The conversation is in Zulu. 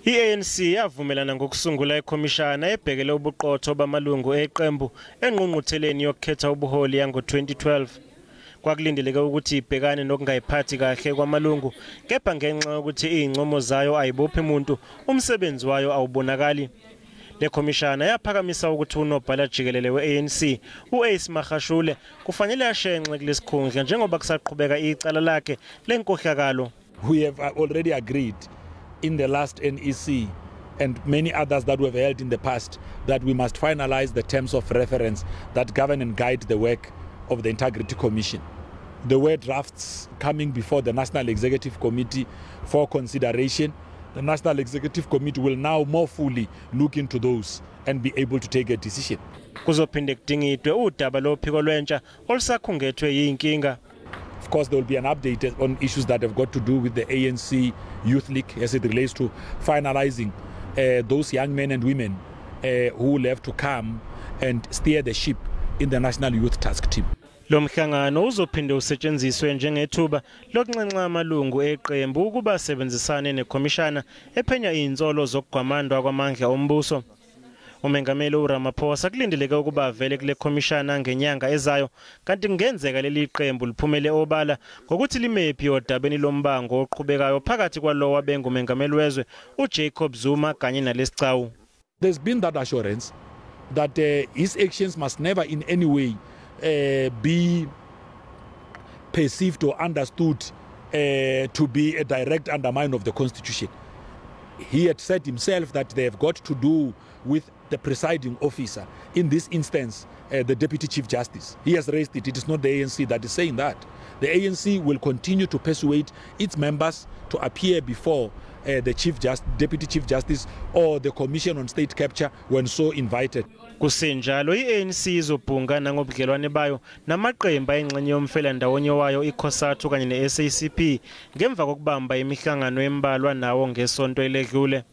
I-ANC yavumelana ngokusungula ikhomishana ebhekele ubuqotho bamalungu eqembu engqungqutheleni yokukhetha ubuholi yango-2012. Kwakulindeleke ukuthi ibhekane nokungayiphathi kahle kwamalungu, kepha ngenxa yokuthi izincomo zayo ayibophi muntu, umsebenzi wayo awubonakali. Le khomishana yaphakamisa ukuthi unobhala jikelele we-ANC u-Ace Magashule kufanele ashenxe kulesikhundla njengoba kusaqhubeka icala lakhe lenkohlakalo. We have already agreed in the last NEC and many others that we've held in the past that we must finalize the terms of reference that govern and guide the work of the Integrity Commission. There were drafts coming before the National Executive Committee for consideration. The National Executive Committee will now more fully look into those and be able to take a decision. Kuzophinde kudingidwe udaba lophiko lwentsha olusakhungethwe yinkinga. Of course, there will be an update on issues that have got to do with the ANC Youth League as it relates to finalizing those young men and women who will have to come and steer the ship in the National Youth Task Team. Lo mhlangano uzophinde usetshenziswe njengethuba lokunxenxa amalungu eqembu ukuba asebenzisane nekhomishana ephenya izinsolo zokugwamandwa kwamandla ombuso. Umengameli uRamaphosa kulindeleke ukuba avele kule khomishana ngenyanga ezayo, kanti kungenzeka leli qembu liphumele obala ngokuthi limephi odabeni lombango oqhubekayo phakathi kwalowo abengumengameli wezwe uJacob Zuma kanye nalesicawu. There's been that assurance that his actions must never in any way be perceived or understood to be a direct undermine of the Constitution. He had said himself that they have got to do with the presiding officer, in this instance, the Deputy Chief Justice. He has raised it. It is not the ANC that is saying that. The ANC will continue to persuade its members to appear before the Deputy Chief Justice or the Commission on State Capture when so invited. Kusenjalo, i-ANC izobhunga nangobudlelwane bayo namaqembu ayingxenye yomfelandawonye wayo iCOSATU kanye ne-SACP ngemva kokubamba imihlangano embalwa nawo ngesonto eledlule.